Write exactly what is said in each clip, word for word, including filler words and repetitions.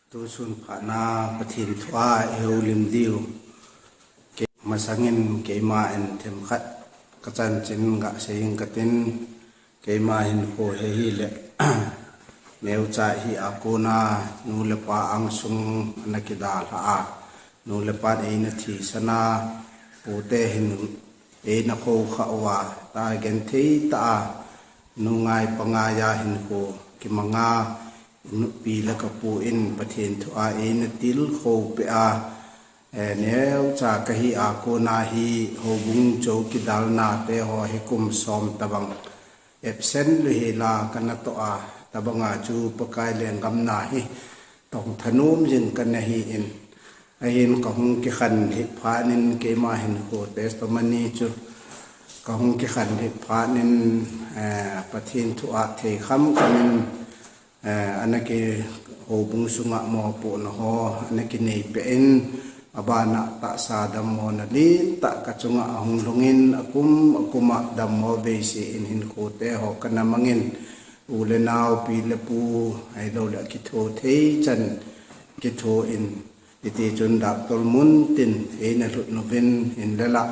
Tusun phatna Pathen thu a i houlim diu. Ke-, masangin keima in themkhat ka chanchin ga sei ing katin, keima hinkho hi ahile, neocha hi a kona nu le pa angsung ana kidalha a, nu le pan eina thisan a, pute hin eina khokha uva, ta genthei tah a, nu ngai pa ngai a hinkho kimanga, nupi le kapu in Pathen thu a eina tilkhou peh a, eh, neocha kahi a kona hi houbung chou kidalna te ho hi kum som tabang absent lou hela kana toh a, tabanga chu Pakai lenggam na hi tong thanom jing kana hi in, ahin kahung kikhen lhit phat in keima hinkho testimony chu kahung kikhen lhit phat in, eh, Pathen thu a thei kham kham in, eh, ana ki houbung sunga mopohna ho ana kinei peh in, abana tahsa dammona lentah ka chunga ahung lhung in, akum akum a dammo veise in hinkho te ho kana mang in, u le nao, pi le pu, ahilou le kitho thei chan kitho in, hiti chun doctor mun tin eina lhut uvin, hinla la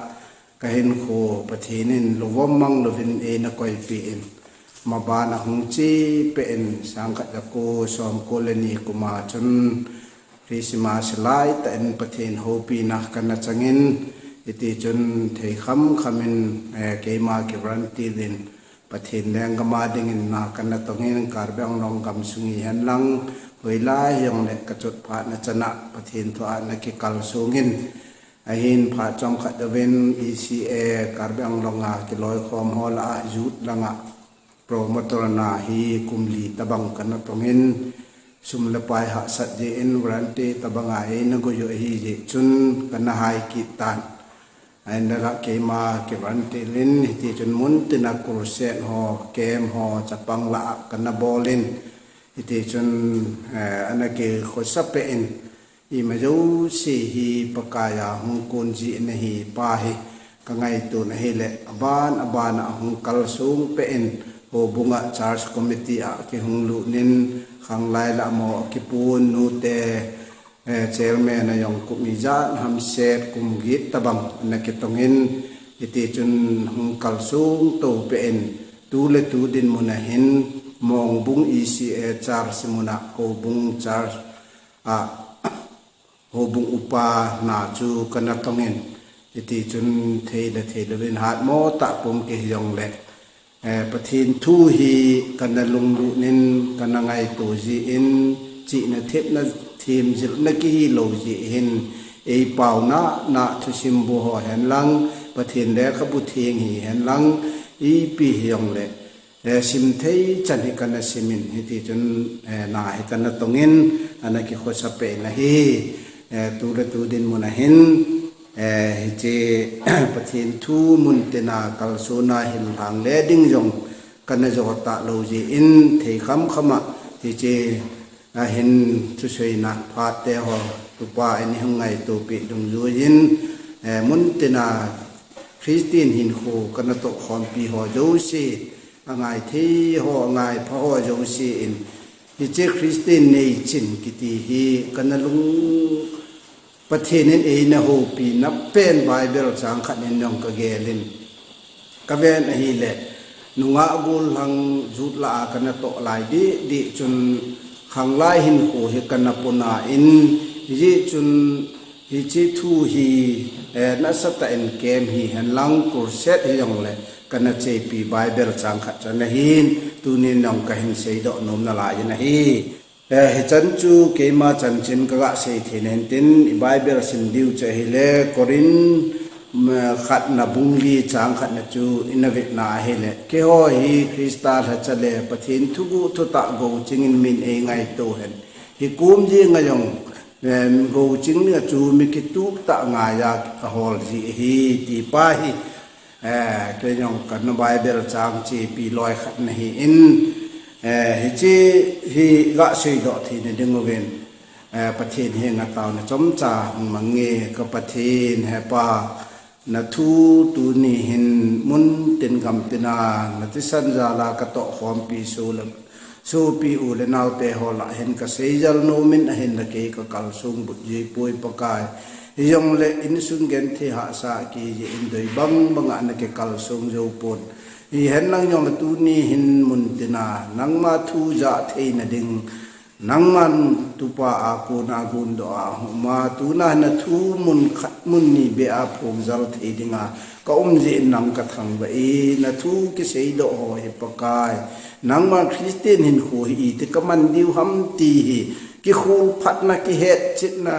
ka hinkho Pathen in lungmong mang louvin eina koipi in, maban ahung che peh in, sangkhat jako somko le ni kum a chun Christmas lai tah in Pathen houpina kana chang in, hiti chun thei kham kham in, eh, keima ki volunteer in Pathen lenggam a dingin na kana tong in, Karbi Anglong gamsung hihen lang, hoilai hijongle ka chot phatna chan a Pathen thu a na kikal sung in, ahin phat chomkhat jouvin E C A Karbi Anglong a kiloikhom ho lah a youth langa promoter na hi kum li tabang kana tong in, sum le pai hahsat jeh in volunteer tabanga eina goi u ahi jeh chun kana hai kit tan. Ahinla la keima ki volunteer in hiti chun mun tina crusade ho, camp ho, chapang lah a kana bol in, hiti chun, eh, ana kikhosa peh in, ima jouse hi Pakai a hung kon jeh in ahi, pa hi ka ngaito na ahile, aban aban a hung kalsong peh in, houbung a church committee a kihung lut in, khanglai lah a mo kipun nute, eh, chairman a jong kum ijat ham set, kum get tabang ana kitong in, hiti chun hung kalsong to peh in, tu le tu dinmun a hin Mongbung E C A church mun a houbung church a houbung upa na chu kana tong in, hiti chun thei le thei louvin hatmo tah pum kihi jongle, eh, Pathen thu hi kana lunglut in kana ngaito jeh in, chihna thepna themjilna kihi lou jeh hin, ei pauna na thusim bu ho hen lang, Pathen lekhabu theng hihen lang, ipi hijongle, eh, sim thei chan hi kana sim in, hiti chun, eh, na hi kana tong in, ana kikhosa peh in ahi, eh, tu le tu dinmun a hin, eh, hiche Pathen thu mun tina kalsona hin lhang le ding jong kana jo ta lou jeh in, thei kham kham a hiche ahin thusoina phat te ho, tupa in hung ngaito peh dungjui in, eh, mun tina Christian hinkho kana toh khompi ho jouse, angai thei ho, angai pha ho jouse in, hiche Christian neichin kiti hi kana lung Pathen in eina houpina pen Bible chang khat in jong ka gel in, ka ven ahile, nungah gollhang youth lah a kana toh lai deh deh chun, khanglai hinkho hi kana puna in, hijeh chun hiche thu hi, eh, nasatah in camp hihen lang, crusade hijongle kana chepi Bible chang khat chu ana hin, tunin jong kahin seidoh nom nalai in ahi. Eh, hichan chu keima chanchin kaga sei thei nahin tin, i Bible sim diu chu ahile, Corinth, mm, khatna bung li chang khatna chu ina vetna ahile, keiho hi Christa lhacha le Pathen thuguh thutah gouching in min eingaito hen. Hikom jenga jong, em, gouching a chu mi kitup tah ngaiya ahol ji ahi, ti pa hi, eh, kei jong kana Bible chang chepi loi khat nahi in, eh, hiche hi ga seidoh theina ding uvin, eh, Pathen henga taona chomcha hung mang nge. Ka Pathen, he Pa, na thu tuni hin mun tin gam tina na thisan jal a ka toh khompi soh le, Sopi u le naote ho lah hin kasei jal nom in, ahinla kei kakal sung but jipoi Pakai. Hijongle insung genthei hahsa kiji in doi bang banga nakikal sung jou pon. Hihen lang jongle tuni hin mun tina nangma thu ja theina ding, nangman tupa a kona gundoh a huma, tuna hin nathu mun khat mun ni beh a phongjal thei dinga ka um jeh in nang kathangvah e. Nathu kiseidoh ho hi Pakai, nangman Christian hinkho hi iti kaman diu ham ti hi kikhol phatna, kihetchetna,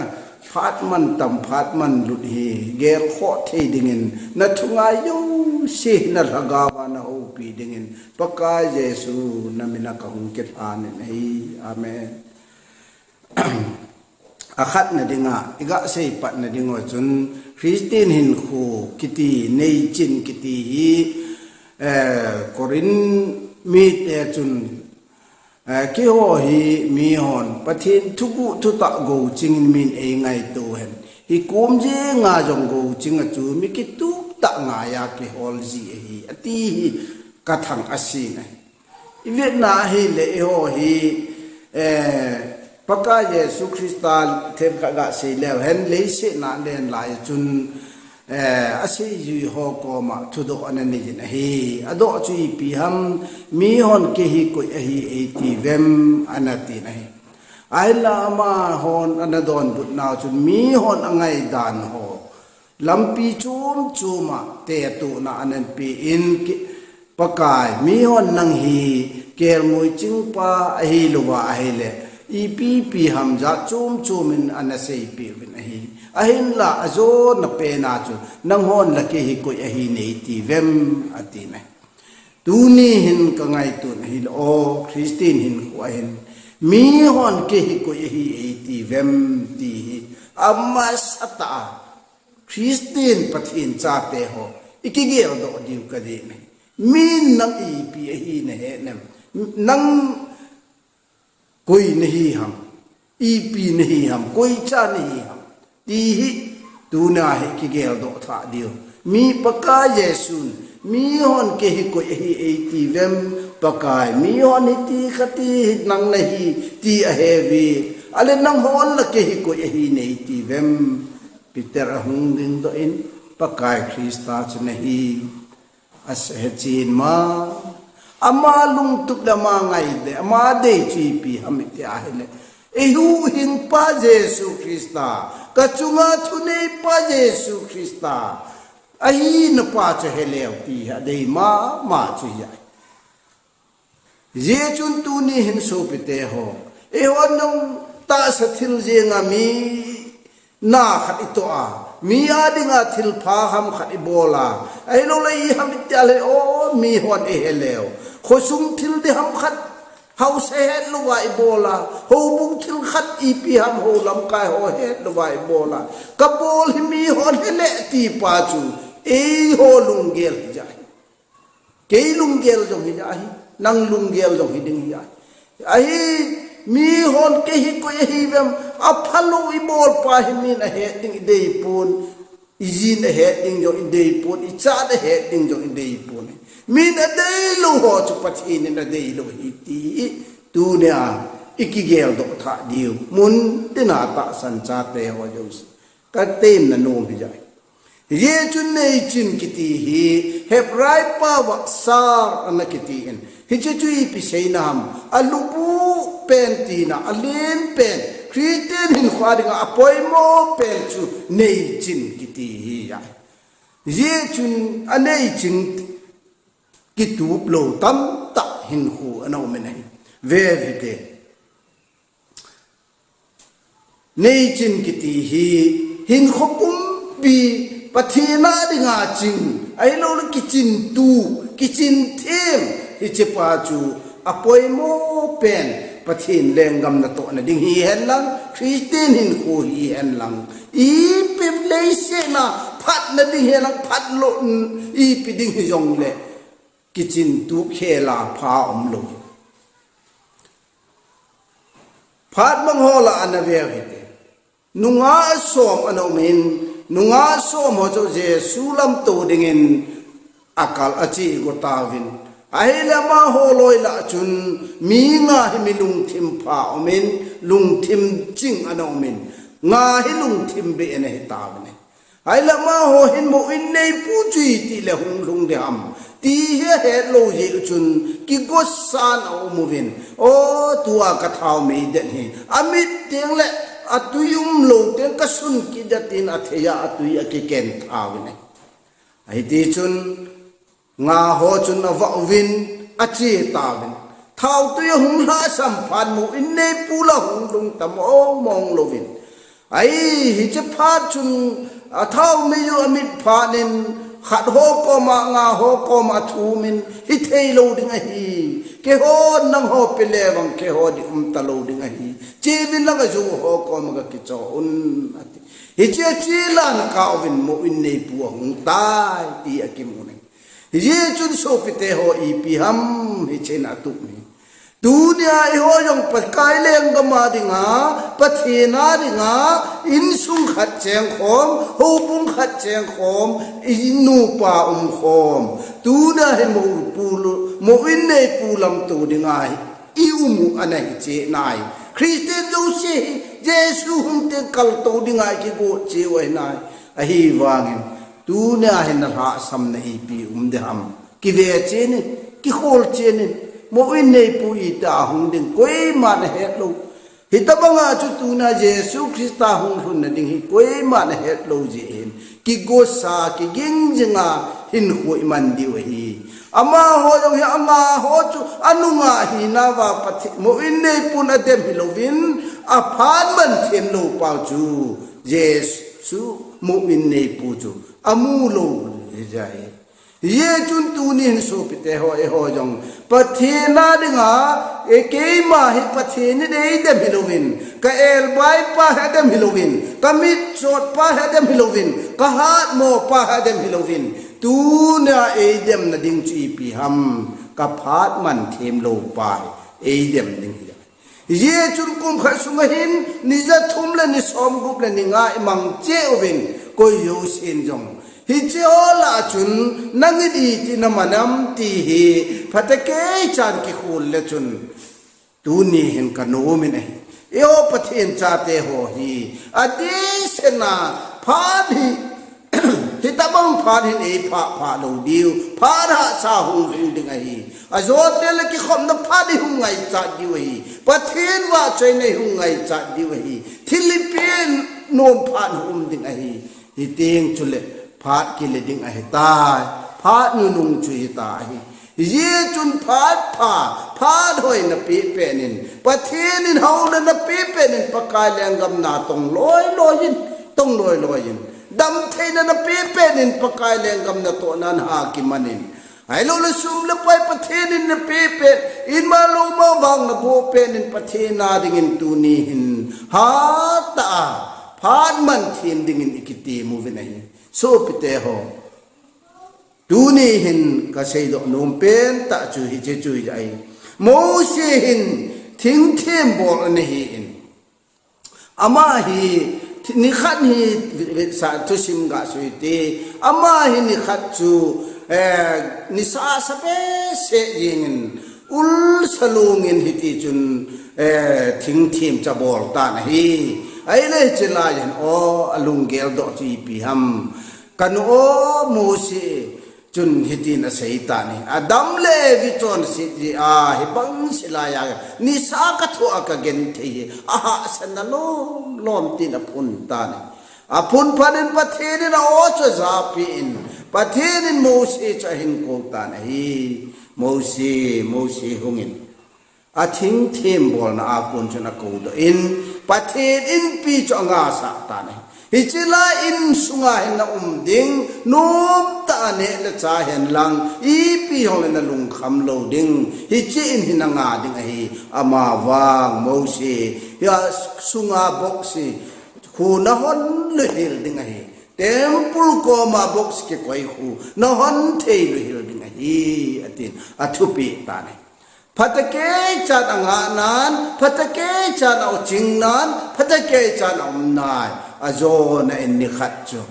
phat man tam, phat man lut hi gelkhoh thei dingin nathu ngai jouse nalhagao a nahoupi dingin Pakai Jesu namina kahung kilhan in ahi. Amen. Akhatna dinga iga seipatna dinga chun, Christian hinkho kiti, neichin kiti hi, eh, Corinth mite chun, eh, keiho hi mihon Pathen thuguh thutah gouching in min eingaito hen, hikom jenga jong gouching a chu mi kitup tah ngaiya kihol ji ahi, ati hi kathang asin ahi. Ivetna ahile eiho hi, eh, Pakai Jesu Christa themkhat gasei leu hen, leiset a alen lai chun, eh, aseijui ho koma thudoh ana neijin ahi. Adoh chu ipi ham, mihon kei hi koi ahi eitiuvem, anatin ahi. Ahinla amahon ana donbut nau chun mihon angaidan ho lampi chom choma tetona ananpen, Pakai, mihon nang hi kelngoi chingpa ahilouva ahile, ipi ipi ham jat chom chom in ana seipeh uvin ahi. Ahinla ajona pena chu, nanghon la kei hi koi ahi neitiuvem, atin ahi. Tuni hin kangaito ahile, o Christian hinkho a hin, mihon kei hi koi ahi eitiuvem ti hi amasatah a Christian Pathen chate ho ikigeldoh diu kadei ahi. Min nang ipi ahi nahet nem? Nang koi nahi ham? Ipi nahi ham? Koicha nahi ham? Ti hi tuna hi kigeldoh thah diu. Mi Pakai Jesun, mihon kei hi koi ahi eitiuvem, Pakai, mihon hiti khati hi nang nahi ti aheuvin, ale nanghon la kei hi koi ahi neitiuvem? Peter ahung dingdoh in, Pakai Christa chu nahi. Aseichin ma, ama lungtup le ama ngaidam, ama dei chu ipi ham iti ahile, eihuhhingpa Jesu Christa, kachunga thuneipa Jesu Christa ahinapa chu heleu ti hi adei mama chu ahi. Hijeh chun tuni hin sopite ho, eihon jong tahsa thil jenga mi na khat itoh a, mi a dinga thilpha ham khat ibol a, ahilouleh ipi ham iti ahile, o, mihon eiheleu. Khosung thil ding ham khat, haosa hetlouva ibol a, houbung thil khat ipi ham hou lamkai ho hetlouva ibol a, kabol hi mihon hele tipa chu eiho lunggel hija ahi. Kei lunggel jong hija ahi, nang lunggel jong hiding hija ahi. Ahi, mihon kei hi koi ahiuvem, aphalou ibolpa hi min ahet ding ideipon, ijin ahet ding jong ideipon, ichat ahet ding jong ideipon. Min adeilou ho chu Pathen in adeilou ahi ti hi tunia ikigeldoh thah diu. Mun tina tahsan chate ho jouse, katemna nom hija ahi. Hijeh chun neichin kiti hi Hebrai pao a tsar ana kitin, hiche chu ipi seina ham, alubuh pen tina, alen pen, Christian hinkho a dinga apoimo pen chu neichin kiti hi ahi. Hijeh chun aneichin kitup lou tamtah hinkho ana um in ahi. Ve uvin te. Neichin kiti hi hinkho pumpi Pathen a dinga ching, ahilouleh kichin tup, kichin them, hichepa chu apoimo pen Pathen lenggam natohna ding hihen lang, Christian hinkho hihen lang, ipi leiset a phatna ding hihen lang, phatlou ipi ding hijongleh, kichin tup khel a pha umlou. Phat mang ho lah ana veu hite. Nungah som ana um in, nungah som ho chu Jesu lamto dingin akal a che got tauvin, Ahile amaho loi lah chun mi nga hi mi lungthim pha umin, lungthim ching ana umin, nga hi lungthim bei ana hitauvin ahi. Ahile amaho hin mo in neipu chu iti le hung lhung ding ham ti hi ahet lou jeh chun kigosan aum uvin. O, tua ka thao mei den hi amit teng le atui umlou teng ka sun kit ding tin athei a atui akiken thauvin ahi. Ahiti chun nga ho chun avah uvin ache tauvin. Thaotui ahung lhasam phat mo in neipu la hung lhung ta mong mong louvin. Ahi, hiche phat chun athao mei u amit phat in khat ho koma nga ho koma athumin, hithei lou ding ahi. Keiho nangho pe le vang keiho ding um talou ding ahi. Cheuvin lang ajou ho koma gakichoi un ati. Hiche ache lan kah uvin mo in neipu ahung tai ti akimun ahi. Hijeh chun sopite ho ipi ham hichen atup hi. Tunia eiho jong Pakai lenggam a dinga, Pathen a dinga, insung khat cheng khom, houbung khat cheng khom, i nupa um khom. Tunia hi mo pu lu, mo in neipu lamto dinga hi i um u ana hiche nai. Christian jouse hi Jesu hung teng kaltou dinga i kigot cheh u ahi nai. Ahivangin tunia hin nalhahsamna ipi um ding ham. Kive chen in, kikhol chen in, mo in neipu iti a hung ding koiman ahet lou. Hitabanga chu tunia Jesu Christa hung lhunna ding hi koiman ahet lou jeh hin kigosa, kiging jinga hinkho iman diu ahi. Amaho jong hi anga ho chu anunga hinauva Pathen, mo in neipun adem hilouvin, aphat man them lou pau chu Jesu mo in neipu chu amu lou hijeh ahi. Hijeh chun tuni hin sopite ho, eiho jong Pathen a dinga, e keima hi Pathen in eidem hilouvin, ka elbai pa hi adem hilouvin, ka mitchot pa hi adem hilouvin, ka hatmo pa hi adem hilouvin, tunia eidemna ding chu ipi ham, ka phat man them lou pa hi eidem ding hi. Hijeh chun kum khat sunga hin, ni jathum le ni somgup le ni nga imang cheh uvin, koi jousen jong hiche ho lah a chun, nangin iti naman am ti hi, phatecha chan kikhol le chun, tuni hin kanom in ahi. Eiho Pathen chate ho hi, adehset a, phat hi, hitabang phat hin eiphah phah lou diu, phat hahsa hung hung ding ahi. Ajote le kikhopna phat hi hung ngaichat diu ahi. Pathen vahchoina hi hung ngaichat diu ahi. Thil ipi nom phat hung um ding ahi. Hiteng chule phat kile ding ahitai. Phat nunung chu hita ahi. Hijeh chun phat pha, phat hoi napeh pet in, Pathen in houna napeh pet in, Pakai lenggam natong loi loi in, tong loi loi in, damtheina napeh pet in, Pakai lenggam natohna naha kiman in, ahilouleh sum le pai Pathen in napeh pet in, ma lou ma vang naboh pet in, Pathen a dingin tuni hin hatah a phat man them dingin ikitem uvin ahi. Sopite ho, tuni hin kaseidoh nom pentah chu hiche chu hijeh ahi. Mose hin thingthem bol ana hin, ama hi nikhat hi, sa thusim gasei te, ama hi nikhat chu, eh, nisa sa behseh jengin, ul salungin hiti chun, eh, thingthem chabol tan ahi. Ahile hiche laiyin, o, alunggeldoh chu ipi ham. Kanu o, Mose chun hitin asei tan ahi. Adam le Evi chonset jeh a, hibang se laiya nisa kathoh a kagenthei hi ahahsa na lom lom tin aphun tan ahi. Aphun phat in Pathen in a-o chu ajahpeh in, Pathen in Mose chu ahin kou tan ahi. Mose, Mose hungin. Athingthem bolna a kon chun akoudoh in, Pathen inpi chu angasah tan ahi. Hiche lai insunga hin naum ding, nomtah a neh le chah hen lang, ipi hung le nalungkham lou ding, hiche in hin nanga ding ahi. Amavang Mose, hia sunga boksi, khu nahon louhel ding ahi. Temple koma boksi kikoi khu, nahon thei louhel ding ahi, atin, athupeh tan ahi. Phatecha chan angah nan, phatecha chan auching nan, phatecha chan aum nai, ajona in nikhat chu.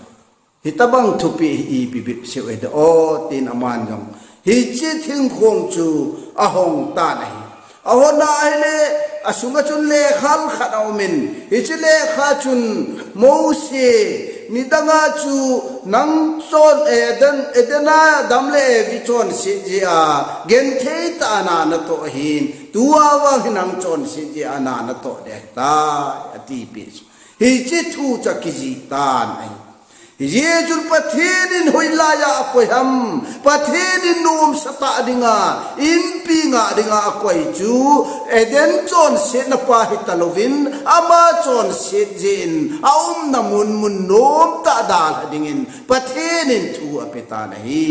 Hitabang thupeh hi ipi bep seh u ahi de o, tin aman jong Hiche thingkhong chu ahong tan ahi. Ahon ahile, asunga chun lekha khat aumin, hiche lekha chun Mosi, nidanga chu nang chon Eden, Eden a Adam le Evi chonset jeh a, genthei tah a na natoh ahin, tua vang hi nang chonset jeh a na natoh ding ahitai, atipeh chu. Hiche thu chu akijih tan ahi. Hijeh chun Pathen in hoilai a akoi ham, Pathen in nomsa tah dinga, inpi ngah dinga akoi chu, Eden chonsetna pa hitalouvin, ama chonset jeh in, aumna mun mun nomtah dalha dingin, Pathen in thu apetan ahi.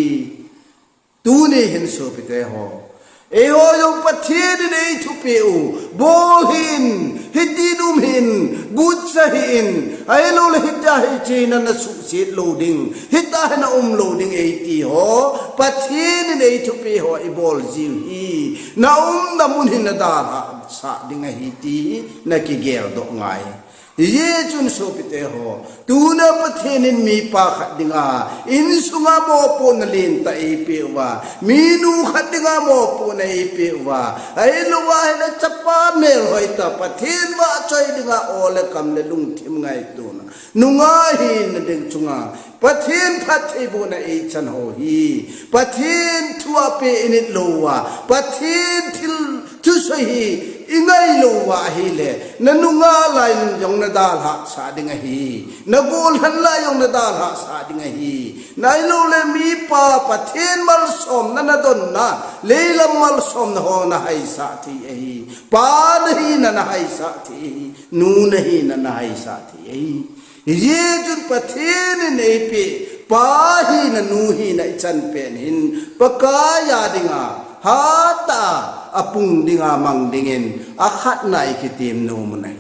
Tuni hin sopite ho, eiho jong Pathen in eithupeh u, bol hih in, hitin um hih in, gotsa hih in, ahiloule hitia hi chena nasuhset lou ding, hitia hi naum lou ding eiti ho, Pathen in eithupeh ho ibol jiu hi, naumna mun hi nadalhah sah ding ahi ti hi nakigeldoh ngai. Hijeh chun sopite ho, tuna Pathen in mipa khat dinga, insunga mopohna lentah eipeh uva, minu khat dinga mopohna eipeh uva, ahilouva ahile chapa melhoitah, Pathen vahchoi dinga o le kam le lungthim ngaitona, nungah hina ding chunga, Pathen phattheibohna eichan ho hi, Pathen thu apeh init louva, Pathen thil thusei hi ingai louva ahile, nanungah lai in jong nadalhah sah ding ahi, nagolhan lai jong nadalhah sah ding ahi, ahiloule mipa Pathen malsomna nadonna, leilam malsomna ho nahaisah thei ahi, pa nahina nahaisah thei ahi, nu nahina nahaisah thei ahi. Hijeh chun Pathen in eipeh, pa hina nu hina ichan pen hin, Pakai a dinga, hatah a apung dinga mang dingin, akhatna ikitem nom u ahi.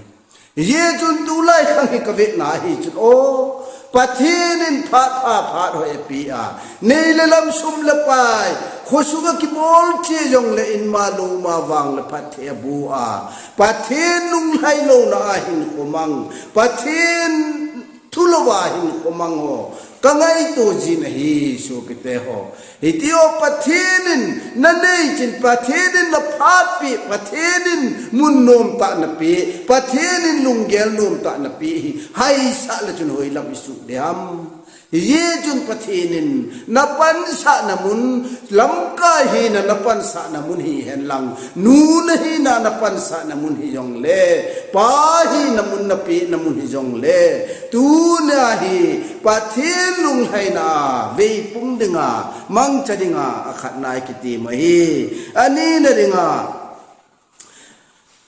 Hijeh chun tulai khang hi kavetna ahi chun, o, Pathen in phat pha phat hoi apeh a, nei le lam sum le pai, khosunga kibol cheh jongle inma louma vang le phatthei aboh a, Pathen lunglhai louna a hinkho mang, Pathen thu louva hinkho mang ho, kangaito jin ahi sopite ho. Hiti ho Pathen in nanei chin, Pathen in naphatpeh, Pathen in mun nomtah napeh, Pathen in lunggel nomtah napeh hi, haisah le chun hoilam isuh ding ham. Hijeh chun Pathen in napansahna mun, lamkai hina napansahna mun hihen lang, nu nahina napansahna mun hijongle, pa hina mun napehna mun hijongle, tuna hi Pathen lunglhaina a veipung dinga, mangcha dinga akhatna ikitem u ahi. Anina dinga,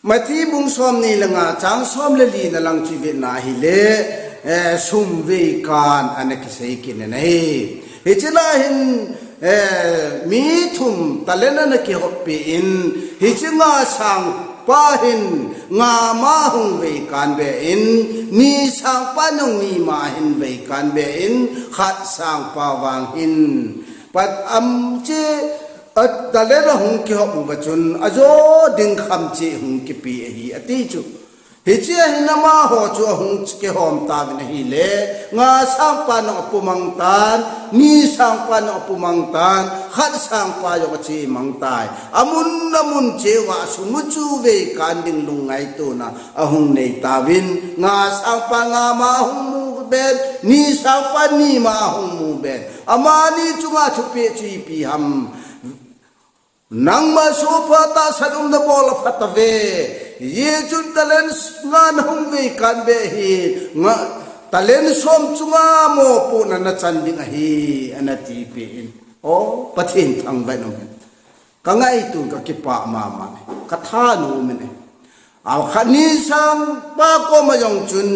Matthew bung somni le nga chang som le lina lang chu ivetna ahile, eh, sum veikan ana kisei kit in ahi. Hiche lai hin, eh, mi thum talent ana kihoppeh in, hiche nga sangpa hin nga ma hung veikan be in, ni sangpa jong ni ma hin veikan be in, khat sangpa vang hin, Pat am che, a talent ahung kihop uva chun, ajo ding kham che hung kipe ahi, ati chu. Hiche a hin amaho chu ahung kihom tauvin ahile, nga sangpa jong apumang tan, ni sangpa jong apumang tan, khat sangpa jong ache mang tai. Amun amun cheuva asum u chu veikan ding lungngaitona ahung nei tauvin, nga sangpa nga ma ahung mu ben, ni sangpa ni ma ahung mu ben. Amani chunga thupeh chu ipi ham? Nangma sopi tahsan um nabol aphatauve. Hijeh chun talent nga nahung veikan be hi, nga talent som chunga mopohna nachan ding ahi, ana tipeh in. O, Pathen thangvah in um hen. Kangaito, kakipah mama e. Kathanom e. A khat ni sangpa koma jong chun,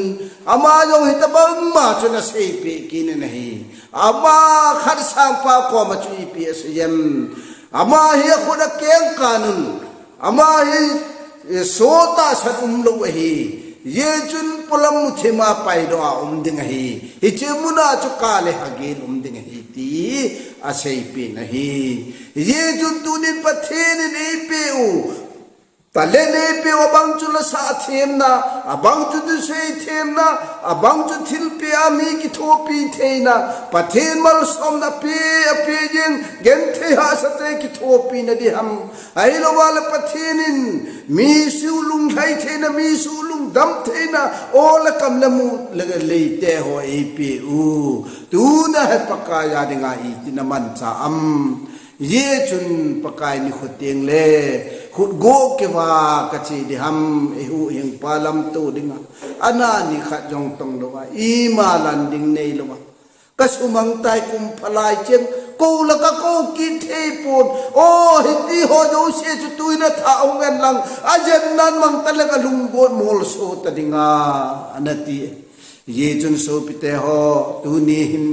ama jong hitabang ma chun aseipeh kit in ahi. Ama khat sangpa koma chu ipi asei em? Ama hi akhut akeng kanun, ama hi, eh, sopi tahsan umlou ahi. Hijeh chun polam muthima paidoh a um ding ahi. Hiche muna chu kale hagel um ding ahi, ti aseipeh in ahi. Hijeh chun tunin Pathen in eipeh u Talent eipeu abang chu lasah themna, abang chu thusei themna, abang chu thilpeh a mi kithopi theina, Pathen malsomna pe, ape jeng, genthei hahsate kithopina ding ham. Ahilouva le Pathen in mi su lunglhai theina, mi su lungdam theina, o le kam le mu le leite ho eipeh u. Tuna hi Pakai a dinga iti na manchah am? Hijeh chun Pakai nikho teng le khut go keuva kache ding ham, eihuhhingpa lamto dinga. Ana nikhat jong tonglouva, ima lan ding neilouva. Kasumang tai kum phalai cheng, kou la kakou kit thei pon. O, hiti ho jouse chu tuin athah hung hen lang, ajen nan mang ta le kalunggot molso ta dinga, ana ti. Hijeh chun sopite ho, tuni hin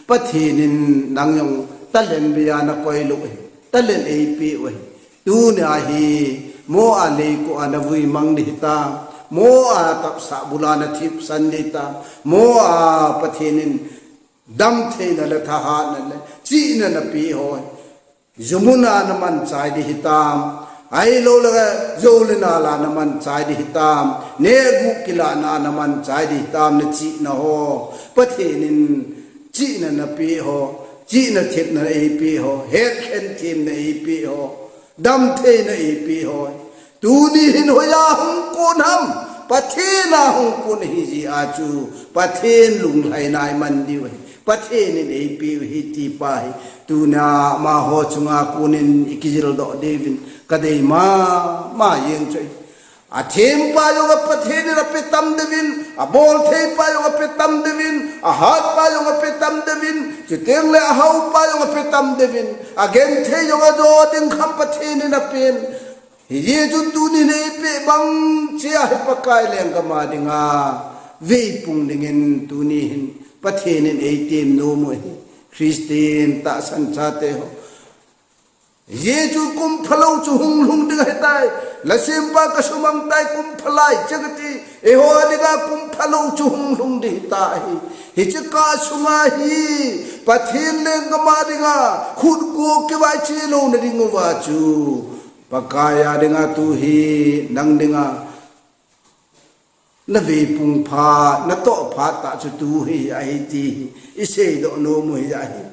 Pathen in nang jong talent beiya nakoi lou ahi, talent eipeh u ahi. Tunia hi mo a leiko a navui mang ding hitam, mo a tapsah bula nathipsan ding hitam, mo a Pathen in damtheina le thahatna le chihna napeh ho hi, jumun a namanchai ding hitam, ahilou le jou le nal a namanchai ding hitam, nehguh kilahna a namanchai ding hitam, nachihna ho, Pathen in chihna napeh ho, chihna thepna eipeh ho, hetkhen themna eipeh ho, damtheina eipeh ho. Tuni hin hoiya hung kon ham, Pathen a hung kon ahijeh a chu, Pathen lunglhaina iman diu ahi. Pathen in eipeh u ahi ti pa hi, tuna amaho chunga konin ikijildoh diuvin kadei mama jeng chu ahi. Athempa jong a Pathen in ape tam diuvin, aboltheipa jong ape tam diuvin, ahatpa jong ape tam diuvin, chuteng le ahaopa jong ape tam diuvin, agenthei jong ajo ding kham Pathen in apen. Hijeh chun tuni hin eipeh bang cheh a hi Pakai lenggam a dinga veipung dingin tuni hin Pathen in eitem nom u ahi. Christian tahsan chate ho, hijeh chun kum phalou chu hung lhung ding ahitai. Lasempa kasumang tai kum phalai cheng kati, eiho a dinga kum phalou chu hung lhung ding hita ahi. Hiche kah sunga hi Pathen lenggam a dinga khut go keuva iche louna diuva chu Pakai a dinga tu hi nang dinga naveipung phat, natoh phat tah chu tu hi ahi ti hi iseidoh nom u ahi.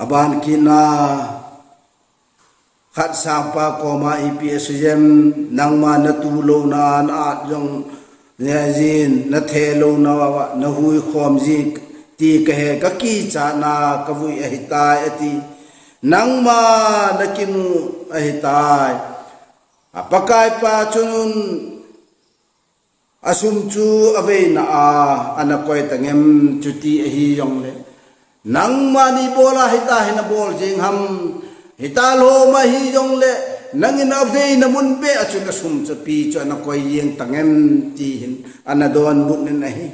Aban kit na, khat sangpa koma ipi asei em, nangma natu louna a na-at jong jin, nathe louna a nahuikhom jin ti kahe, kakichatna kavui ahitai ati. Nangma nakimu ahitai. A Pakaipa chun asum chu aveina a ana koi tangem, chuti ahi jongle, nangma ni bol a hita hi nabol jeng ham, hita lhom ahi jongle, nangin aveina mun beh a chun asum chu ipi chu ana koi jeng tangem, ti hin ana donbut in ahi.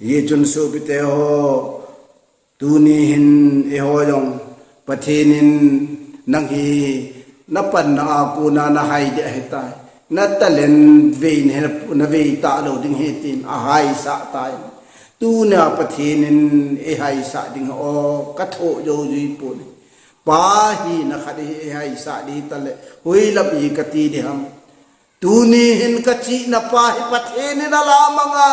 Hijeh chun sopite ho, tuni hin eiho jong Pathen in nang hi napanna a kona nahai ding ahitai. Na talent veina hi navei talou ding ahi tin ahaisah tai. Tunia Pathen in eihaisah ding ahi, kathoh jou jui pon. Pa hina khat hi eihaisah ding ahitale, hoilam hi kati ding ham. Tuni hin kachihna pa hi Pathen in alamang a,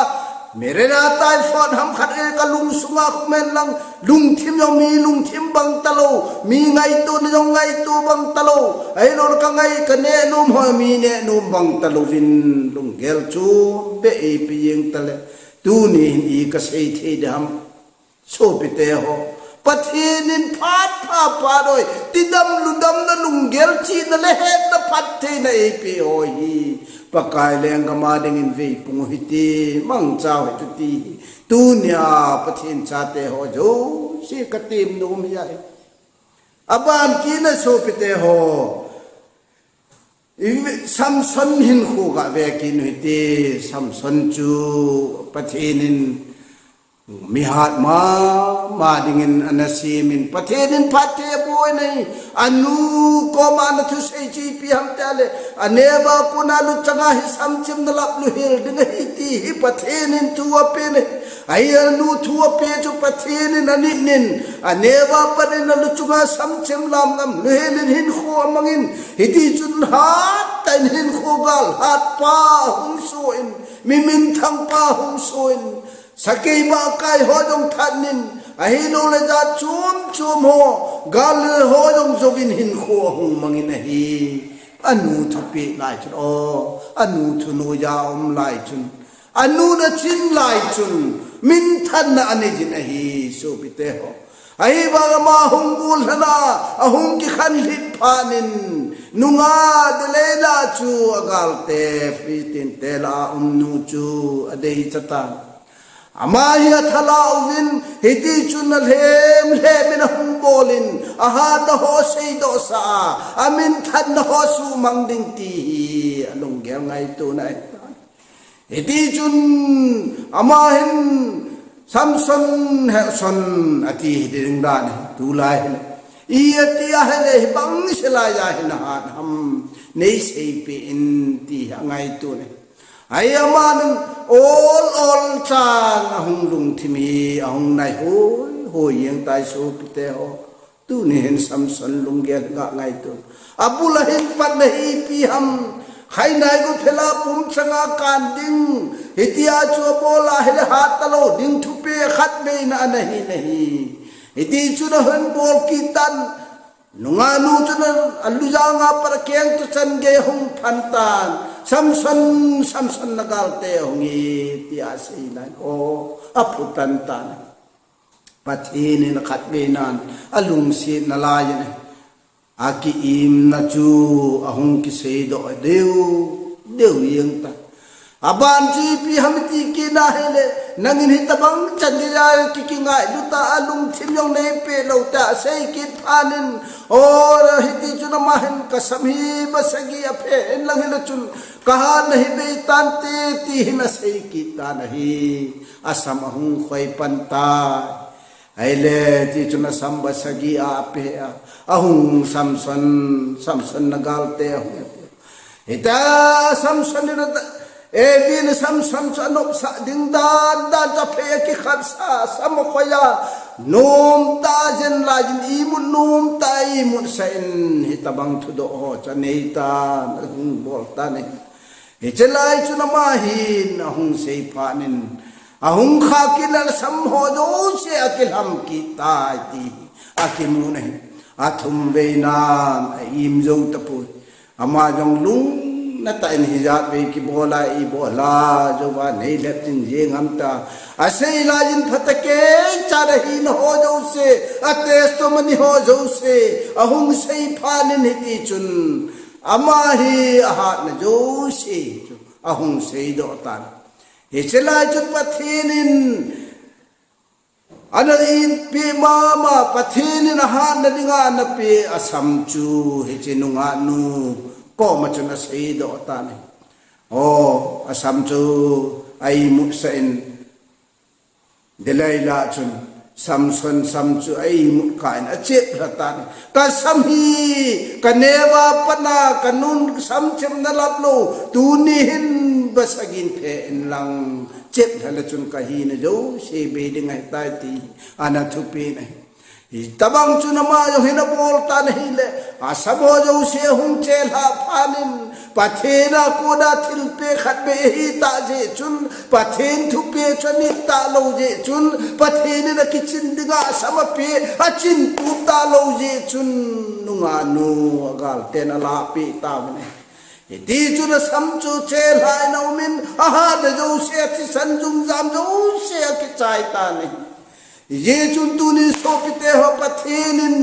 Mirena typhoid ham khat e kalung sunga khum hen lang, lungthim jong mi lungthim bang talou, mi ngaitona jong ngaito bang talou, ahilou le kangai kaneh nom ho mi neh nom bang talouvin lunggel chu beh eipe jeng tale. Tuni hin i kasei thei ding ham. Sopite ho, Pathen in phat pha phat hoi, tidam ludamna lunggel chihna le hetna phattheina eipe ho hi, Pakai lenggam a dingin veipung u hite, mangcha u hite ti hi. Tunia Pathen chate ho jouse katem nom ahi. Aban kit na sopite ho, Samson hinkho gave kit u hite. Samson chu Pathen in mihat mama dingin ana semin, Pathen in phatthei abol in ahi. Anu koma ana thusei chu ipi ham itile, aneo a kona alu chunga hi samchimna lap lut hel ding ahi ti hi Pathen in thu apen ahi. Ahi, anu thu ape chu Pathen in anit in, aneo a pat in alu chunga samchim lam lam lut hel in hinkho amangin, hiti chun hattah in hinkho gal hatpa hung soh in, mi minthangpa hung soh in, sakei bahkai ho jong that in, ahilouleh jat chom chom ho, gal ho jong jouvin hinkho ahung mangin ahi. Anu thupeh lai chun, o, anu thunoiya aum lai chun, anu na chin lai chun, minthanna anei jin ahi, sopite ho. Ahivang ama hung bol lhon a, ahung kikhen lhit phat in, nungah Delilah chu agalte, Philistine te lah a um nu chu adei chatan. Ama hi athalah uvin, hiti chun alhem lhem in ahung bol in, ahatna ho seidoh sah a, aminthanna ho suhmang ding ti hi alunggel ngaito na ahi. Hiti chun ama hin Samson, he Son ati hi ding dan hi, tulai hi. I ati ahile hibang sela a hi nahat ham, nei seipeh in ti hi angaito na ahi. Ahi, aman ol ol chan ahung lungthim hi, ahung nai hoi hoi jeng tai sopite ho. Tuni hin Samson lunggel ga ngaito. Abul a hin patna hi ipi ham. Khai nai go phela pum changa kan ding. Hitia chu abol ahile hat talou ding thupeh khatvei na ana hi na ahi. Hiti chun ahung bol kit tan. Nungah nu chun alu janga pat akeng tuchan gei ahung phan tan. Samson, Samson, nagalte ahung e tia asei lai. O, aphutan tan. Pathen in akhatvei nan alungsetna lai in, akiimna chu ahung kiseidoh deu deu jeng tan. Aban chu ipi ham iti kit na ahile, nangin hitabang chan dia kiki ngailut a, alungthim jong neipeh lou tia asei kit phat in, o, hiti chun ama hin kasam hi ba sagi aphe in lang hile chun, kahatna hi bei tante ti hin asei kit tan ahi. Asam ahung khoi pan tai. Ahile, ti chun asam ba sagi a apeh a, ahung Samson, Samson nagalte ahung e. Hita Samson in ata, Eli in Samson chu anopsah ding dan dan chu aphe a kikhatsah, asam akhoi a, nomtah a jen lai in imut nomtah a imut sah in, hitabang thudoh ho chu anei tan, ahung bol tan ahi. Hiche lai chun ama hin ahung sei phat in, ahung kha kit le asam ho jouse akilham kit tai ti akimu na ahi. Athum vei nan a-im jou tapoi. Ama jong lungna tah in hijat vei kibol a ibol a jouva nei lhep jing jeng ham tia asei lai in phatah kei chan ahina ho jouse, a testimony ho jouse ahung sei phat in hiti chun ama hi ahatna jouse chu ahung seidoh tan. Hiche lai chun Pathen in ana eipeh mama, Pathen in ahatna dinga ana peh asam chu hiche nungah nu koma chun aseidoh tan ahi. O, asam chu a-imut sah in, Delilah chun Samson sam chu a-imut kah in achep lha tan. Kasam hi, kaneo a pat a kanun samchimna lap lou, tuni hin ba sagin phe in lang, chep lha le chun kahina jouse bei ding ahitai ti ana thupeh na ahi. Hitabang chun ama jong hin abol tan ahile, asam ho jouse ahung chelhah phat in, Pathen a kona thilpeh khatvei ahitah jeh chun, Pathen thupeh chu anit talou jeh chun, Pathen in akichin dinga asam apeh, achin tup talou jeh chun, nungah nu agalten alahpeh tauvin ahi. Hiti chun asam chu chelhah in aumin, ahatna jouse, athisan jumjam jouse akichai tan ahi. Hijeh chun tuni sopite ho, Pathen in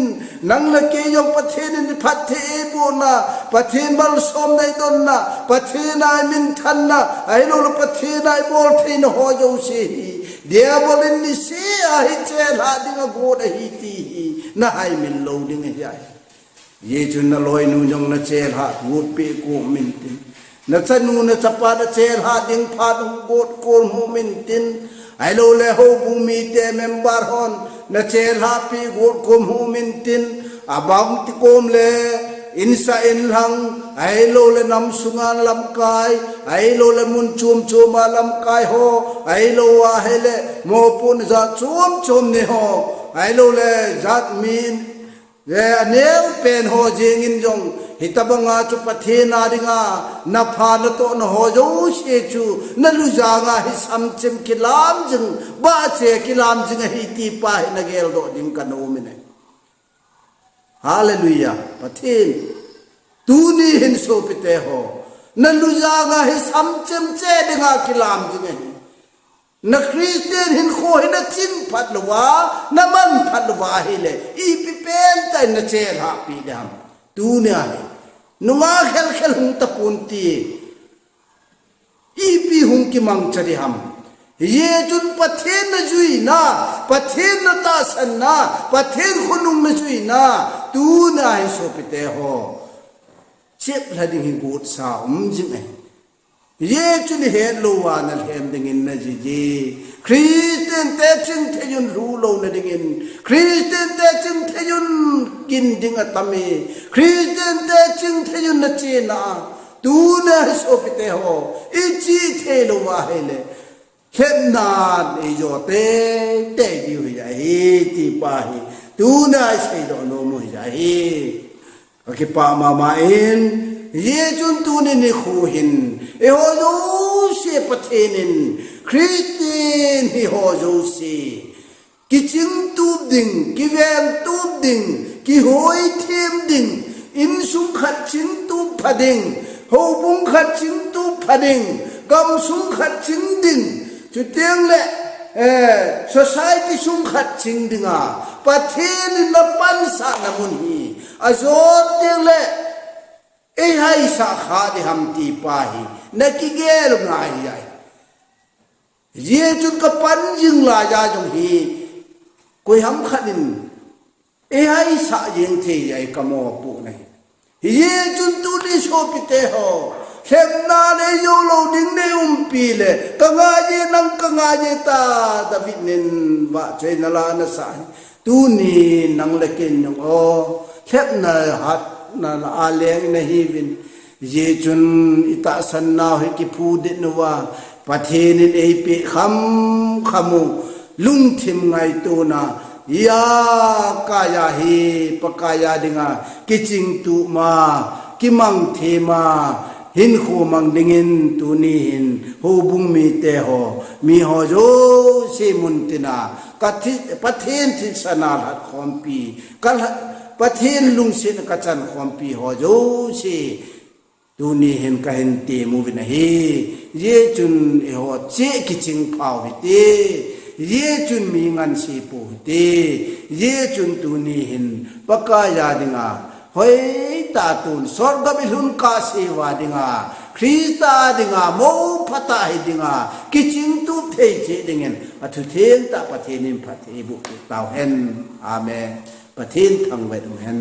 nang le kei jong Pathen in phatthei eibohna, Pathen malsomna eidonna, Pathen a iminthanna, ahilouleh Pathen a ibol theina ho jouse hi, Diabol in niseh a hi chelhah ding agot ahi ti hi nahaimil lou ding ahi. Hijeh chun naloinu jong nachelhah got peh got mintin. Nachanu nachapa nachelhah ding phat hung got got hung mintin. Ahilou le houbung mite member hon na chelhah pi got kom hum intin, abang ti kom le insa inlang, ahilou le nam sunga lamkai, ahilou le mun chom chom a lamkai ho, ahilou ahile mopohna jat chom chom nei ho, ahilou le jat min, le aneo pen ho jeng in jong, hitabanga chu Pathen a dinga na pha na tohna ho jouse chu na lujanga hi samchem kilam jing, bahche kilam jing ahi ti pa hi na geldoh ding ka nom in ahi. Hallelujah. Pathen. Tuni hin sopite ho, na lujanga hi samchem che dinga kilam jing ahi. Na Christian hinkho hi na chin phat louva, na man phat louva ahile, ipi pen tah in na chelhah pi ding ham. Tunia hi, nunga khel khel hung tapon ti, ipi hung kimangcha ding ham. Hijeh chun Pathen na juina, Pathen na tahsanna, Pathen khonung na juina, tunia hi sopite ho, chep lha ding hi gotsa um jing ahi. Hijeh chun ihet louva na lhem dingin na jiji. Christian te chingthei un lhu louna dingin, Christian te chingthei un kin ding atam e, Christian te chingthei un na chena, tuna hi sopite ho, ichih thei louva ahile, lhepna eijo teitei diu hi ahi, ti pa hi, tuna iseidoh nom u hi ahi. Ka kipah mama in, hijeh chun tuni nikho hin, eiho jouse Pathen in, Christian hiho jouse, kiching tup ding, kiveng tup ding, kihoi them ding, insung khat ching tup pha ding, houbung khat ching tup pha ding, gamsung khat ching ding, chuteng le, eh, society sung khat ching dinga, Pathen in na pansahna mun hi, ajot teng le, eihaisah kha ding ham ti pa hi, na kigel ngai ahi. Hijeh chun ka pan jing laiya jong hi, koiham khat in, eihaisah jeng thei ahi ka mopohna hi. Hijeh chun tuni sopite ho, lhepna nei jou lou ding nei umpi le, ka ngai e nang ka ngai e ta, David in vahchoina la ana sah hi. Tuni nang le ken jong o, lhepna hatna la a leng nahiuvin. Hijeh chun itahsan nau hi kiphu det uva, Pathen in eipeh kham kham u, lungthim ngaitona, iya kaiya hi Pakai a dinga kiching tup ma, kimang them ma, hinkho mang dingin tuni hin houbung mite ho, miho jouse mun tina, ka thi-, Pathen thisana lhat khompi, ka lha-, Pathen lungsetna ka chan khompi ho jouse, tuni hin ka hin tem uvin ahi. Hijeh chun eiho cheh kiching phau hite, hijeh chun mi ngansi pou hite, hijeh chun tuni hin Pakai a dinga, hoitah tun, sorgam ilhun kahseuva dinga, Christa dinga, mou phatah hi dinga, kiching tup thei cheh dingin, athutheng tah Pathen in phatthei boh peh tauhen. Amen. Pathen thangvah in umhen.